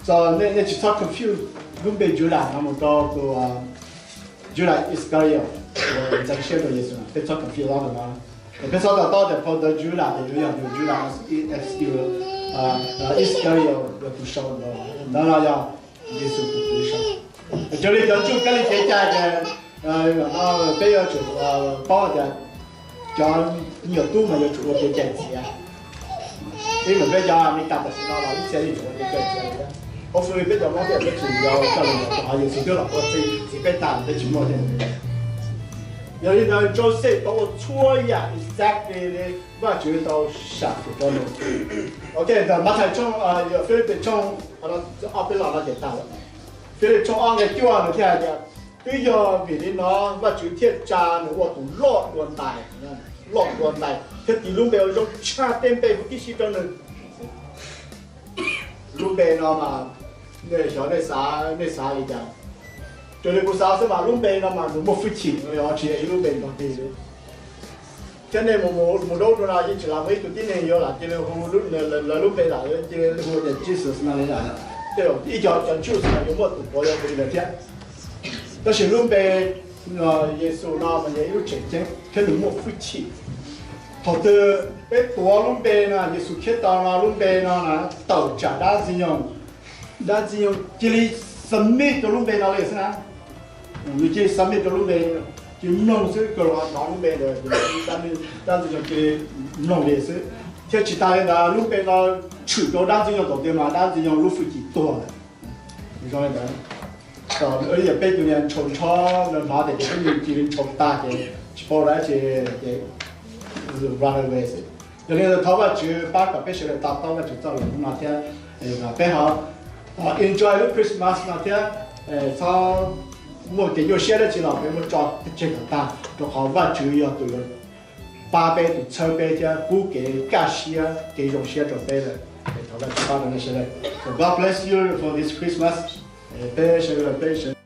So nej tsis txhob confuse lub npe Judas no mus rau tus Judas Iscariot uas ntxeev siab rau Yexus, peb txhob confuse ob tug no. Peb txhob to taub tias phau ntawv Judas ces yuav yog tus Judas Iscariot yog tus sau ntawd, ntawd no yog Yexus tus kwv sau. Raws li cov ntsuj kab li kev cai ces peb yuav tsum paub tias cov me nyuam tub mas yuav tsum ua kev cai txiav. Ib ntsis peb cov Amelikas tam sim no los ib txhia yeej tseem ua kev cai txiav li thiab. Hopefully peb cov Hmoob thiaj peb tsis yog coj los ua cov Hmoob Yexus twb los ua txij txiv peb tag peb tsis muaj thiab. Yog li ntawd Joseph tau ua txhua yam exactly li Vajtswv tau sam hwm rau nws. Ok, ntawm Mathais tshooj, Philippians tshooj ob peb los no ces tag lawm. Philippians tshooj ob nqe cuaj nws thiaj hais tias, twb yog vim li no Vajtswv thiaj tsa nws ua tus loj dua ntais, loj dua ntais thiab tis lub npe uas zoo tshaj tej npe huv tib si rau nws. Lub npe no mas nej xyov nej xav, nej xav li cas. Raws li kuv xav xwb mas lub npe no mas nws muaj hwj chim, tsis yog ib lub npe nrog tig li. Thiab nej mus, mus dab rau no yeej tsis lam muaj ib tug tib neeg yuav lam cia li hu lawv lub npe lam cia li hu tias Jesus no li lawm. Tej zaum ib co cov Jews no yuav muaj tus quav yuav hu li lawm thiab. Tab sis lub npe Yexus no mas yog ib lub tseem ceeb thiab nws muaj hwj chim. Thaum twg peb tuav lub npe no Yexus Khetos no lub npe no na, tawm tsam dab Ntxwg Nyoog, dab Ntxwg Nyoog cia li submit rau lub npe no li xwb na. Nws cia li submit rau lub npe, cia li mloog xwb, kawg los hnov lub npe ntawd, dab Ntxwg Nyoog cia li mloog li xwb. Thiab tsis tas li ntawd lub npe no tshwm rau dab Ntxwg Nyoog tom ntej mas dab Ntxwg Nyoog lub hwj chim tuag lawm. Zoo li ntawd, yog peb tus niag ntshaus ntsho no hnov tias peb tus cia li ntshaus tag ces tsis paub dab tsi ces run away xwb. Yog li ntawd thov Vajtswv pab kom peb sawv daws to taub Vajtswv txoj lus hnub no thiab peb ho enjoy lub Christmas no thiab txhob muaj kev nyuaj siab dab tsi los peb muab tso tseg kom tag, rau qhov Vajtswv yog tus yuav pab peb, tus txhawb peb thiab pub kev kaj siab kev zoo siab rau peb lawm. Thov Vajtswv pab rau nej sawv daws. So God bless you for this Christmas. Peb sawv daws peb sawv